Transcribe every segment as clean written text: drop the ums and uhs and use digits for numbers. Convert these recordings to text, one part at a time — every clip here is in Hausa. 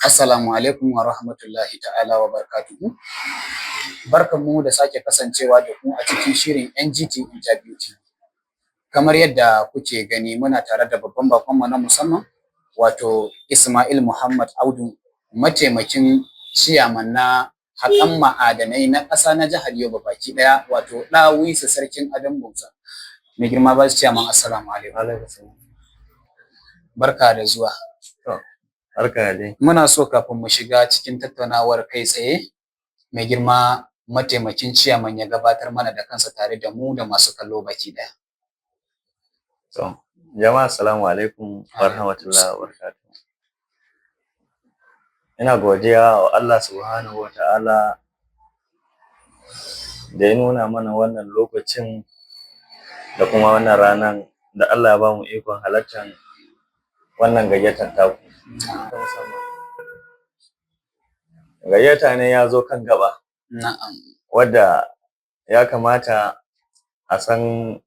Assalamu alaikum wa rahmatullahi ta'ala wa barakatuhu. Barkanmu da sake kasancewa da ku a cikin shirin NGT Interview TV. Kamar yadda kuke gani, muna tare da babban bakonmu na musamman, wato Ismail Muhammad Audu, mataimakin ciyaman na haƙan ma'adanai na ƙasa na jihar Yobe baki ɗaya, wato ɗawisu sarkin adon Bauta. Mai girma vice chairman, assalamu alaikum. Barka da zuwa. Barka dai. Muna so kafin mu shiga cikin tattaunawar kai tsaye, mai girma mataimakin ciyaman ya gabatar mana da kansa tare da mu da masu kallo baki ɗaya. To, jama'a, assalamu alaikum wa rahmatullahi wa barakatuh. Ina godiya wa Allah subhanahu wa ta'ala da ya nuna mana wannan lokacin da kuma wannan ranan da Allah ya bamu ikon halartar wannan gayyatar taku. Gayyata ne ya zo kan gaba wadda ya kamata a san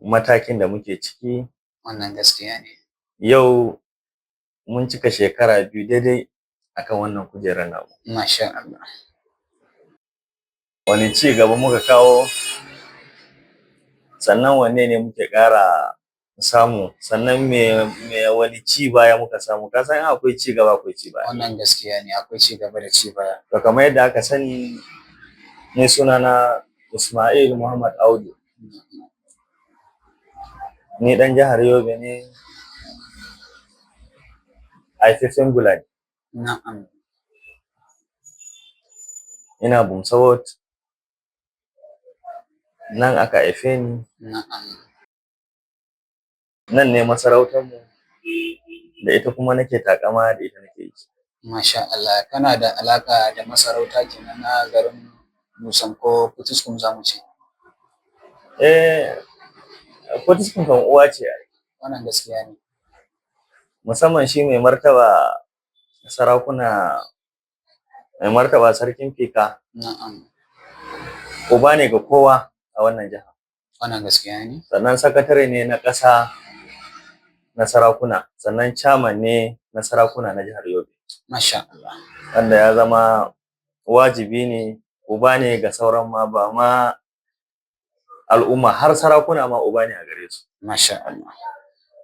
matakin da muke ciki. Wannan gaskiya ne. Yau mun cika shekara 2 daidai akan wannan kujerar namu. Masha Allah. Wani ci gaba muka kawo? Sannan wanne ne muke ƙara samu? Sannan me wani ci baya muka samu? Ka san in akwai ci gaba, akwai ci baya. Wannan gaskiya ne, akwai ci gaba da ci baya. To, kamar yadda aka sani, ni sunana Ismail Muhammad Audu. Ni ɗan jihar Yobe ne, haifaffen Gulani. Ina Bumsa Ward, nan aka haife ni. Nan ne masarautar mu, da ita kuma nake taƙama, da ita nake ji. Masha Allah, kana da alaƙa da masarauta kenan na garin Musan ko Potiskum za mu ce. Eh, Potiskum kan uwa ce ai. Wannan gaskiya ne. Musamman shi mai martaba sarakuna, mai martaba sarkin Fika, uba ne ga kowa a wannan jiha. Wannan gaskiya ne. Sannan sakatare ne na ƙasa na sarakuna, sannan chairman ne na sarakuna na jihar Yobe. Masha Allah. Wanda ya zama wajibi ne, uba ne ga sauran ma, ba ma al'umma, har sarakuna ma uba ne a gare su. Masha Allah.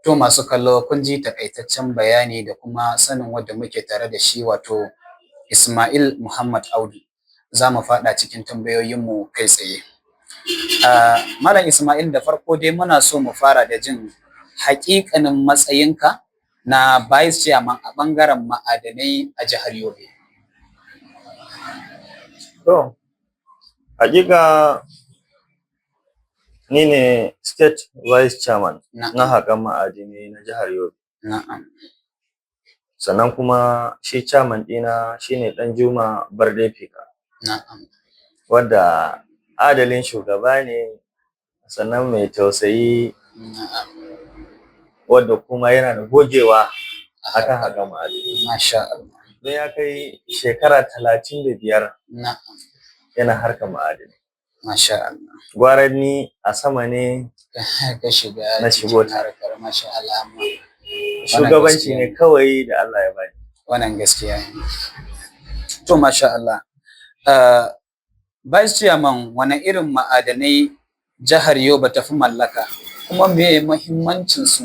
To, masu kallo, kun ji takaitaccen bayani da kuma sanin wadda muke tare da shi, wato Ismail Muhammad Audu. Za mu faɗa cikin tambayoyinmu kai tsaye. Malam Ismail, da farko dai muna so mu fara da jin haƙiƙanin matsayinka na vice chairman a ɓangaren ma'adanai a jihar Yobe. To, haƙiƙa ni ne state vice chairman na haƙan ma'adinai na jihar Yobe. Sannan kuma shi chairman ɗina shine Ɗanjuma Barde Fika, wadda adalin shugaba ne, sannan mai tausayi, wadda kuma yana da gogewa akan haƙan ma'adinai. Masha Allah. Don ya kai shekara 35 yana harkar ma'adinai. Masha Allah. Gwara ni a sama ne ka shiga na shigo cikin ta. harkar, masha Allah. Amma Shugabanci gaskiya ne ne. kawai da Allah ya bani. Wannan gaskiya ne. To, masha Allah. Vice Chairman, wane irin ma'adanai jihar Yobe ta fi mallaka, kuma me muhimmancin su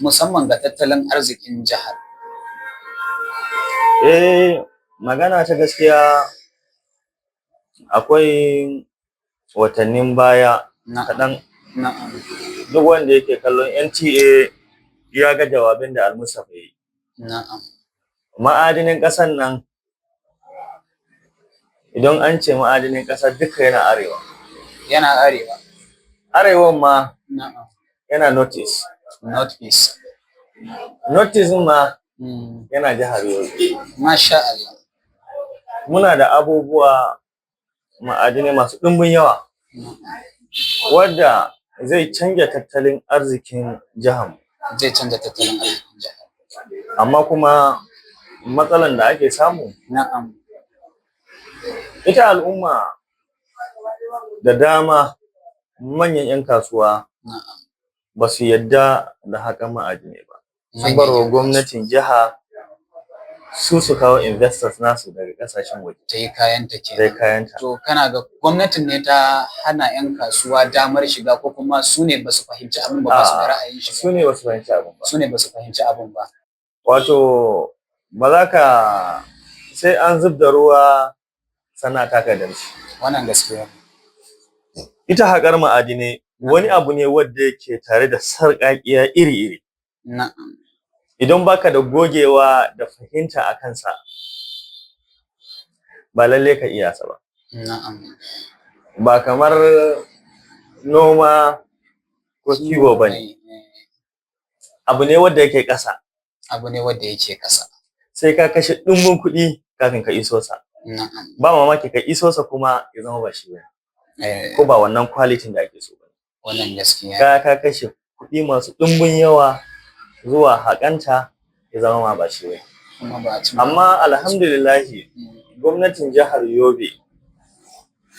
musamman ga tattalin arzikin jihar? Eh, magana ta gaskiya, akwai watannin baya kaɗan, duk wanda yake kallon NTA ya ga jawabin da Almustapha ya yi. Ma'adinin ƙasan nan, idan an ce ma'adinin ƙasa, duka yana arewa. Yana arewa. Arewan ma yana north east. North East. North east ma yana jihar Yobe. Masha Allah. Muna da abubuwa, ma'adinai masu ɗumbin yawa wadda zai canja tattalin arzikin jihar mu. Zai canza tattalin arzikin jihar. Amma kuma matsalan da ake samu, ita al'umma da dama, manyan 'yan kasuwa ba su yadda da haƙan ma'adinai ba. Sun Manyan bar wa 'yan gwamnatin jiha Su su kawo investors nasu daga ƙasashen waje. Ta yi kayanta Sai kenan. kayanta. To, kana ga gwamnatin ne ta hana 'yan kasuwa damar shiga, ko kuma su ne ba su fahimci abin ba, ba su da A'a, ra'ayin shiga? Su ne ba su fahimci abin ba. Su ne ba su fahimci abin ba. Wato ba za ka sai an zub da ruwa sannan a taka damshi. Wannan gaskiya. Ita haƙar ma'adinai wani abu ne wanda yake tare da sarƙaƙiya iri-iri. Idan baka da gogewa da fahimta a kansa, ba lallai ka iya sa ba. Ba kamar noma ko kiwo ba ne. Abu ne wanda yake ƙasa. Abu ne wanda yake ƙasa. Sai ka kashe ɗumbin kuɗi kafin ka iso sa. Ba mamaki ka iso sa kuma ya zama ba shi bane. Ko ba wannan quality da ake so ba. Wannan gaskiya. Ka kashe kuɗi masu ɗumbin yawa zuwa haƙanta, ya zama ma ba shi bane. Kuma ba a ci. Amma alhamdulillahi, gwamnatin jihar Yobe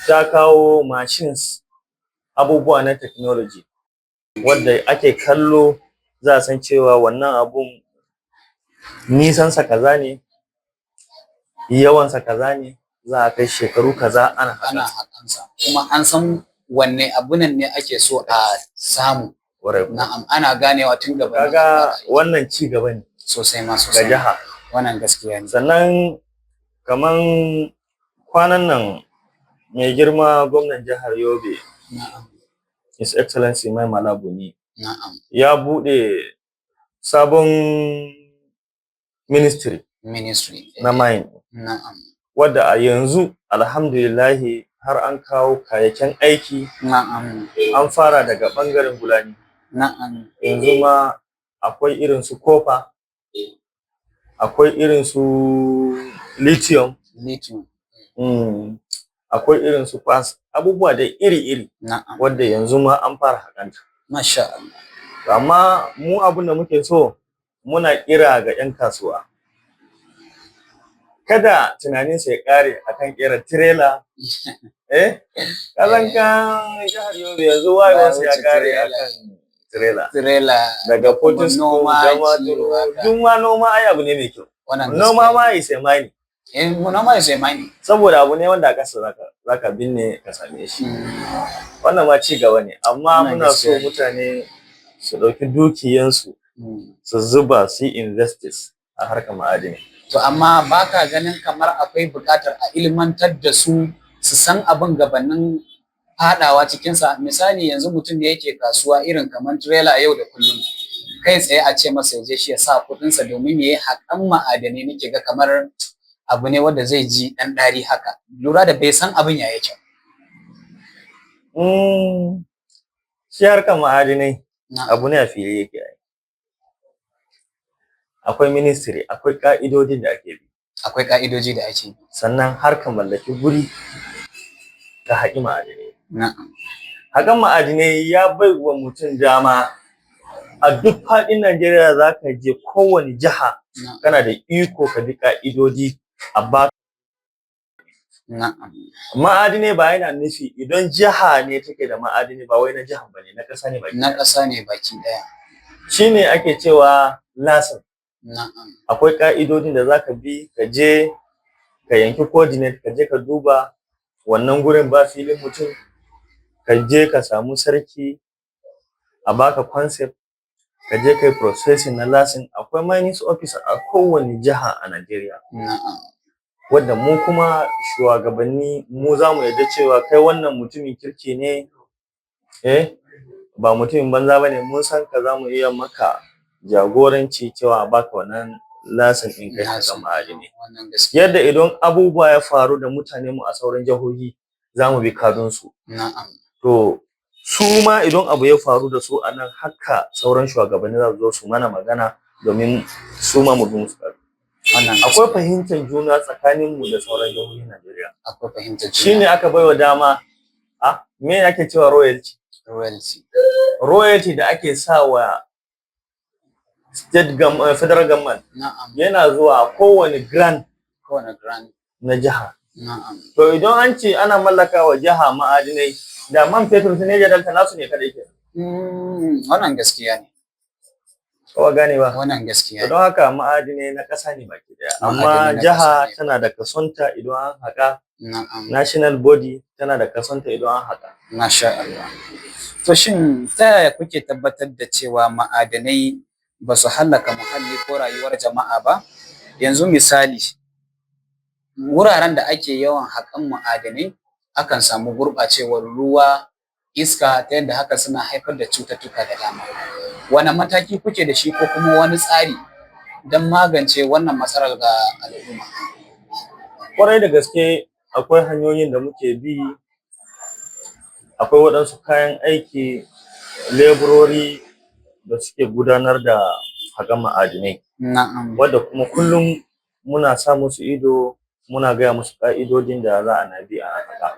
ta kawo machines, abubuwa na technology wadda ake kallo za a san cewa wannan abun nisansa kaza ne, yawansa kaza ne, za a kai shekaru kaza ana Ana haƙa. haƙansa, kuma an san wanne abunan ne ake so a samu. Ƙwarai kuwa. Na'am, ana ganewa tun gabanin Kaga a fara aiki. wannan ci gaba ne Sosai ma ga sosai. jiha. Wannan gaskiya ne. Sannan kaman kwanan nan, mai girma gwamnan jihar Yobe, His Excellency Mai Mala Buni, ya buɗe sabon ministry Ministry. na mine, wadda a yanzu alhamdulillahi har an kawo kayayyakin aiki. An fara daga ɓangaren Gulani. Yanzu ma akwai irin su copper, akwai irin su lithium, Lithium. Akwai irin su kwas, abubuwa dai iri-iri wadda yanzu ma an fara haƙanta. Masha Allah. Amma mu abin da muke so, muna kira ga 'yan kasuwa, kada tunaninsu ya ƙare akan ƙera tirela. Kasan ka jihar Yobe yanzu wayewarsu ya wuce ƙare tirela. akan tirela. Tirela. Daga Kuma Potiskum, noma, Damaturu, kiwo haka. duk ma noma ai abu ne mai kyau. Wannan Noma gaskiya ma ne. is a mining. Eh, noma is a mining. Saboda abu ne wanda a ƙasa zaka binne ka same shi. Wannan ma ci gaba ne, amma Wannan muna so gaskiya ne. mutane su ɗauki dukiyansu su zuba, su yi invests a harkar ma'adini. To, amma baka ganin kamar akwai buƙatar a ilmantar da su, su san abin gabanin faɗawa cikinsa? Misali, yanzu mutum da yake kasuwa irin kamar tirela yau da kullum, kai tsaye a ce masa ya je shi ya sa kuɗinsa domin ya yi haƙan ma'adanai, nake ga kamar abu ne wanda zai ji ɗan ɗari haka, lura da bai san abin ya yake. Shi harkar ma'adinai abu ne a fili yake ai. Akwai ministry, akwai ƙa'idodin da ake bi. Akwai ƙa'idoji da ake bi. Sannan har ka mallaki guri ka haƙi ma'adinai. Haƙan ma'adinai ya bai wa mutum dama a duk faɗin Najeriya. Za ka je kowane jiha, kana da iko ka bi ƙa'idodi a ba ma'adinai. Ba yana nufi idan jiha ne take da ma'adinai, ba wai na jihan ba ne, na ƙasa ne baki Na ɗaya. ƙasa ne baki ɗaya. Shi ne ake cewa license. Akwai ƙa'idodin da za ka bi, ka je ka yanki coordinate, ka je ka duba wannan gurin ba filin mutum, ka je ka samu sarki a baka concept, ka je kai processing na license. Akwai mining officer a kowane jiha a Najeriya, wanda mu kuma shuwagabanni mu za mu yarda cewa kai wannan mutumin kirki ne, ba mutumin banza bane, mun san ka, za mu iya maka jagoranci cewa a baka wannan license ɗin kai haƙan ma'adinai. Wannan gaskiya. Yadda idan abubuwa ya faru da mutanen mu a sauran jihohi, za mu bi kadun su. To, su ma idan abu ya faru da su a nan haka, sauran shuwagabanni za su zo su mana magana domin su ma mu bi musu kadu. Wannan Akwai gaskiya. fahimtar juna tsakanin mu da sauran jihohin Najeriya. Akwai fahimtar juna. Shine aka baiwa dama. A me ake cewa royalty? Royalty. Royalty da ake sa wa state federal government yana zuwa kowane grant Kowane grant. na jiha. To, idan an ce ana mallaka wa jiha ma'adinai, da man fetur su Niger Delta nasu ne kadai kenan. Wannan gaskiya ne. Ko ba gane ba? Wannan gaskiya To ne. don haka ma'adinai na ƙasa ne baki ɗaya, amma Ma'adinai na jiha ƙasa ne. tana da kasonta idan an haƙa, national body tana da kasonta idan an haƙa. Masha Allah. To shin ta yaya kuke tabbatar da cewa ma'adanai ba su hallaka muhalli ko rayuwar jama'a ba? Yanzu misali, wuraren da ake yawan haƙan ma'adanai akan samu gurɓacewar ruwa, iska, ta yadda haka suna haifar da cututtuka da dama. Wane mataki kuke da shi ko kuma wani tsari don magance wannan matsalar ga al'umma? Kwarai da gaske akwai hanyoyin da muke bi, akwai waɗansu kayan aiki, leburori da suke gudanar da haƙan ma'adinai, wadda kuma kullum muna sa musu ido, muna gaya musu ƙa'idodin da za a na bi a haƙa.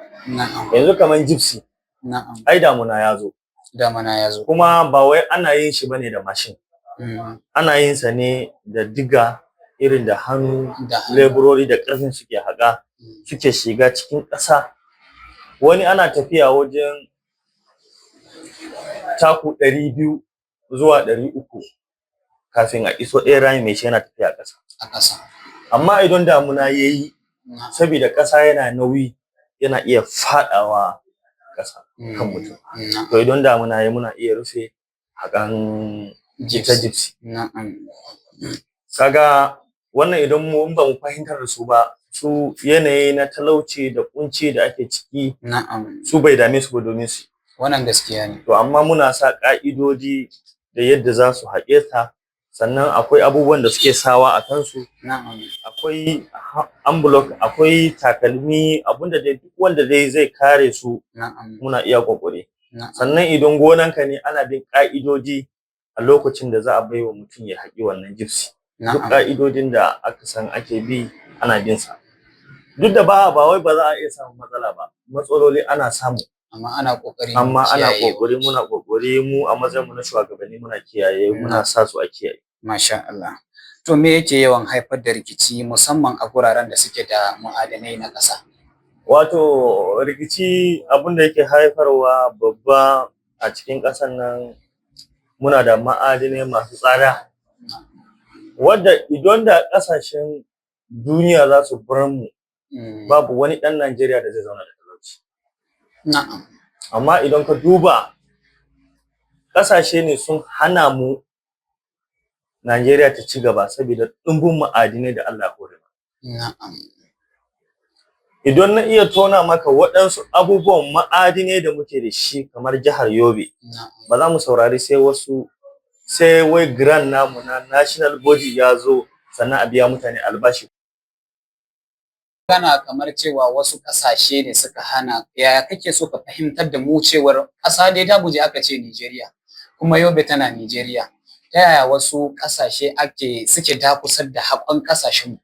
Yanzu kaman gypsum, ai damuna ya zo. Damuna ya zo. Kuma ba wai ana yin shi bane da mashin, ana yin sa ne da diga, irin da hannu, Da hannu. Leburori da ƙarfin suke haƙa, suke shiga cikin ƙasa. Wani ana tafiya wajen taku 200 zuwa 300 kafin a iso ɗaya rami, mai shi yana tafiya a ƙasa. A ƙasa. Amma idan damuna yayi, sabida ƙasa yana nauyi, yana iya faɗawa ƙasa kan mutum. To idan damuna yayi, muna iya rufe haƙan ita gypsum. Kaga wannan, idan mu ba mu fahimtar da su ba, su yanayi na talauci da ƙunci da ake ciki, su bai dame su ba domin su Wannan gaskiya ne. To amma muna sa ƙa'idodi da yadda za su haƙe ta. Sannan akwai abubuwan da suke sawa a kansu, akwai arm block, akwai takalmi, abunda dai duk wanda dai zai kare su, muna iya ƙoƙari. Sannan idan gonanka ne, ana bin ƙa'idodi a lokacin da za a baiwa mutum ya haƙi wannan gypsum, duk ƙa'idodin da aka san ake bi ana bin sa. Duk da ba wai ba za a iya samun matsala ba, matsaloli ana samu. Amma ana ƙoƙarin Amma ana kiyayewa. ƙoƙari, muna ƙoƙari mu a matsayin mu na shuwagabanni, muna kiyaye, muna sa su a kiyaye. Masha Allah. To me yake yawan haifar da rikici, musamman a guraren da suke da ma'adanai na ƙasa? Wato rikici, abunda yake haifarwa babba a cikin ƙasar nan, muna da ma'adinai masu tsada, wadda idan da ƙasashen duniya za su bar mu, babu wani ɗan Najeriya da zai zauna da talauci. Amma idan ka duba, ƙasashe ne sun hana mu Najeriya ta ci gaba saboda ɗumbin ma'adinai da Allah ya hore mana. Idan na iya tona maka waɗansu abubuwan ma'adinai da muke da shi kamar jihar Yobe, ba za mu saurari sai wasu, sai wai grant namu na national body ya zo sannan a biya mutane albashi. Kana kamar cewa wasu ƙasashe ne suka hana, yaya kake so ka fahimtar da mu cewar ƙasa dai ta guje aka ce Nijeriya, kuma Yobe tana Nijeriya? Ta yaya wasu ƙasashe ake suke dakusar da haƙon ƙasashen mu?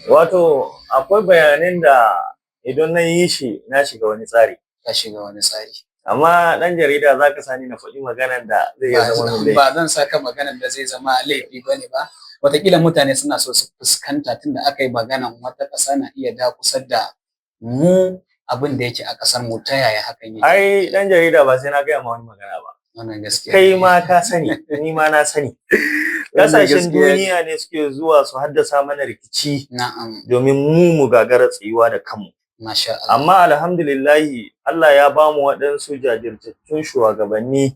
Wato akwai bayanan da idan na yi shi, na shiga wani tsari. Ka shiga wani tsari. Amma ɗan jarida, za ka sani na faɗi maganan da zai iya zama min laifi. Ba zan saka maganar da zai zama laifi bane ba. Wataƙila mutane suna so su fuskanta, tunda aka yi maganan wata ƙasa na iya dakusar da mu abin da yake a ƙasar mu, ta yaya hakan yake? Ai ɗan jarida, ba sai na gaya ma wani magana ba. Wannan gaskiya Kai ne. ma ka sani, ni ma na sani. Wannan Ƙasashen gaskiya ne. duniya ne suke zuwa su haddasa mana rikici domin mu mu gagara tsayuwa da kanmu. Masha Allah. Amma alhamdulillahi, Allah ya bamu waɗansu jajirtattun shuwagabanni,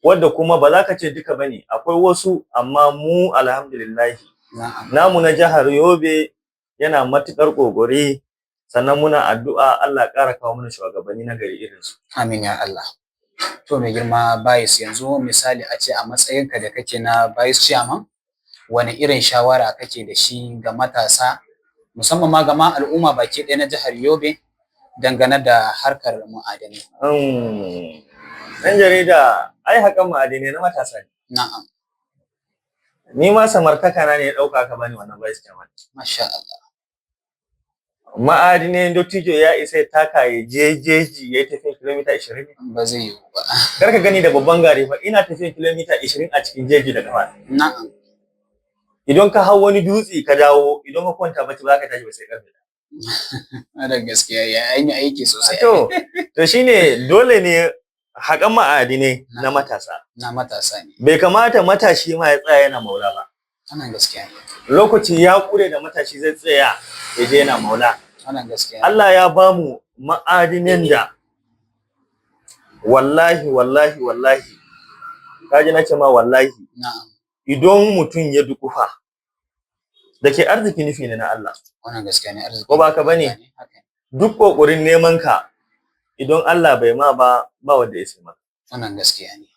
wadda kuma ba za ka ce duka bane, akwai wasu, amma mu alhamdulillahi, namu na jihar Yobe yana matuƙar ƙoƙari. Sannan muna addu'a Allah ya ƙara kawo mana shuwagabanni na gari irin su. Amin ya Allah. To mai girma Vice, yanzu misali a ce a matsayinka da kake na Vice Chairman, wani irin shawara kake da shi ga matasa, musamman ma ga ma al'umma baki ɗaya na jihar Yobe, dangane da harkar ma'adanai? Ɗan jarida, ai haƙan ma'adinai na matasa ne. Ni ma samartaka na ne ya ɗauka aka bani wannan vice chairman. Masha Allah. Ma'adinai, dottijo ya isa ya taka ya je jeji ya yi tafiyan kilomita 20 ne? Ba zai yiwu ba. Kar ka gani da babban gari fa, ina tafiyan kilomita 20 a cikin jeji da ƙafa. Idan ka hau wani dutse ka dawo, idan ka kwanta bacci, ba za ka tashi ba sai ƙarfe 1. Wannan gaskiya ya an yi aiki sosai. To shine dole ne Haƙan ma'adinai na matasa. Na matasa ne. Bai kamata matashi ma ya tsaya yana maula ba. Wannan gaskiya ne. Lokaci ya ƙure da matashi zai tsaya ya je yana maula. Wannan gaskiya ne. Allah ya bamu ma'adinan da wallahi wallahi wallahi, kaji na ce ma wallahi, Na'am. idan mutum ya dukufa da ke arziki nufi ne na Allah. Wannan gaskiya ne, arziki. Ko ba haka bane? Haka ne. Duk kokarin neman ka, idan Allah bai ma ba, ba wanda ya sai maka. Wannan gaskiya ne.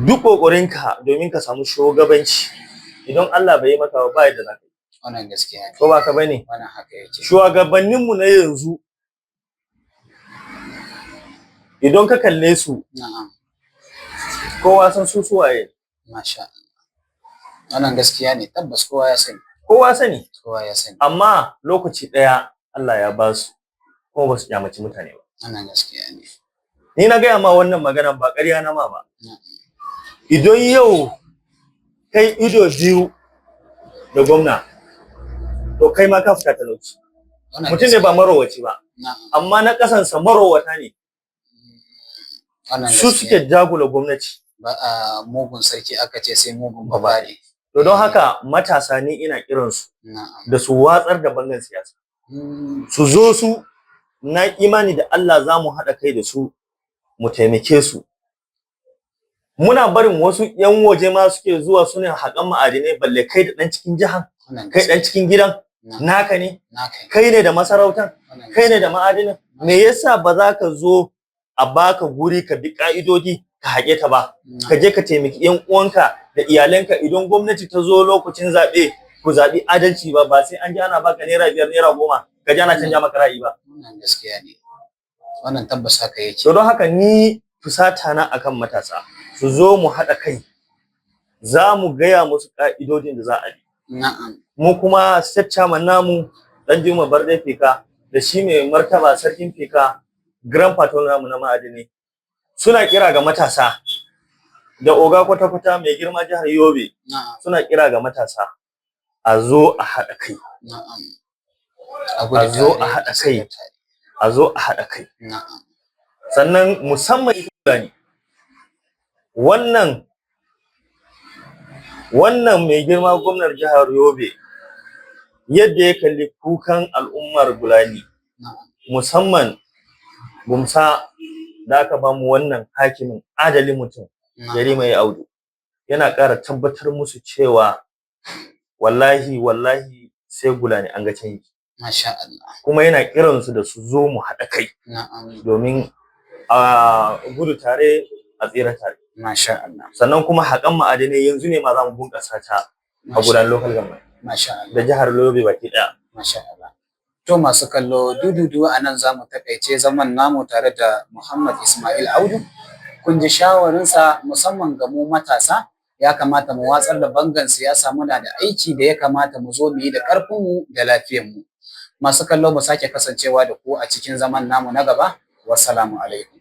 Duk kokarin ka domin ka samu shugabanci, idan Allah bai yi maka ba, ba yadda za ka yi. Wannan gaskiya ne. Ko ba haka bane? Wannan haka yake. Shugabanninmu na yanzu, idan ka kalle su, kowa san su suwaye. Masha Allah. Wannan gaskiya ne, tabbas kowa ya sani. Kowa sani. Kowa ya sani. Amma lokaci ɗaya Allah ya ba su, kuma ba su kyamaci mutane ba. Wannan gaskiya ne. Ni na gaya ma wannan maganan, ba ƙarya na ma ba. Idan yau kai ido biyu da gwamna, to kai ma ka fita talauci. Wannan Mutum ne ba marowaci ba, amma na ƙasansa marowata ne. Wannan Su gaskiya suke jagula gwamnati. Ba a mugun sarki aka ce sai mugun babare. To, don haka matasa ni ina kiransu da su watsar da bangan siyasa, su zo su na imani da Allah, za mu haɗa kai da su mu taimake su. Muna barin wasu ƴan waje ma suke zuwa suna haƙan ma'adinai, balle kai da ɗan cikin jihan, Wannan kai ɗan cikin gidan, naka ne, kai ne da masarautan, kai ne da ma'adinan. Me yasa ba za ka zo a baka guri ka bi ƙa'idodi ka haƙe ta ba, ka je ka taimaki ƴan uwanka da iyalanka? Idan gwamnati ta zo lokacin zaɓe, ku zaɓi adalci ba, ba sai an ji ana baka ₦5, ₦10, ka ji ana canja maka ra'ayi ba. Wannan gaskiya ne. Wannan tabbas haka yake. To, don haka ni fusata na akan matasa, su zo mu haɗa kai, za mu gaya musu ƙa'idodin da za a bi. Mu kuma state chairman namu, dan Juma Barde Fika, da shi mai martaba sarkin Fika, grand patron namu na ma'adini, suna kira ga matasa, da oga kwata-kwata mai girma jihar Yobe, suna kira ga matasa a zo a haɗa kai. A A zo a haɗa kai. A zo a haɗa kai. Sannan musamman Fulani, wannan mai girma gwamnar jihar Yobe, yadda ya kalli kukan al'ummar Gulani, musamman Gumsa, da aka bamu wannan hakimin adalin mutum, Yarima ya Audu, yana ƙara tabbatar musu cewa wallahi wallahi sai Gulani an ga canji. Masha Allah. Kuma yana kiransu da su zo mu haɗa kai domin a gudu tare a tsira tare. Masha Allah. Sannan kuma haƙan ma'adinai yanzu ne ma za mu bunƙasa ta a gudan local government Masha Allah. da jihar Yobe baki ɗaya. Masha Allah. To, masu kallo, dududu a nan za mu takaice zaman namu tare da Muhammad Ismail Audu. Kun ji shawarinsa musamman ga mu matasa, ya kamata mu watsar da bangan siyasa, muna da aiki da ya kamata mu zo mu yi da ƙarfinmu da lafiyarmu. Masu kallo, mu sake kasancewa da ku a cikin zaman namu na gaba. Wassalamu alaikum.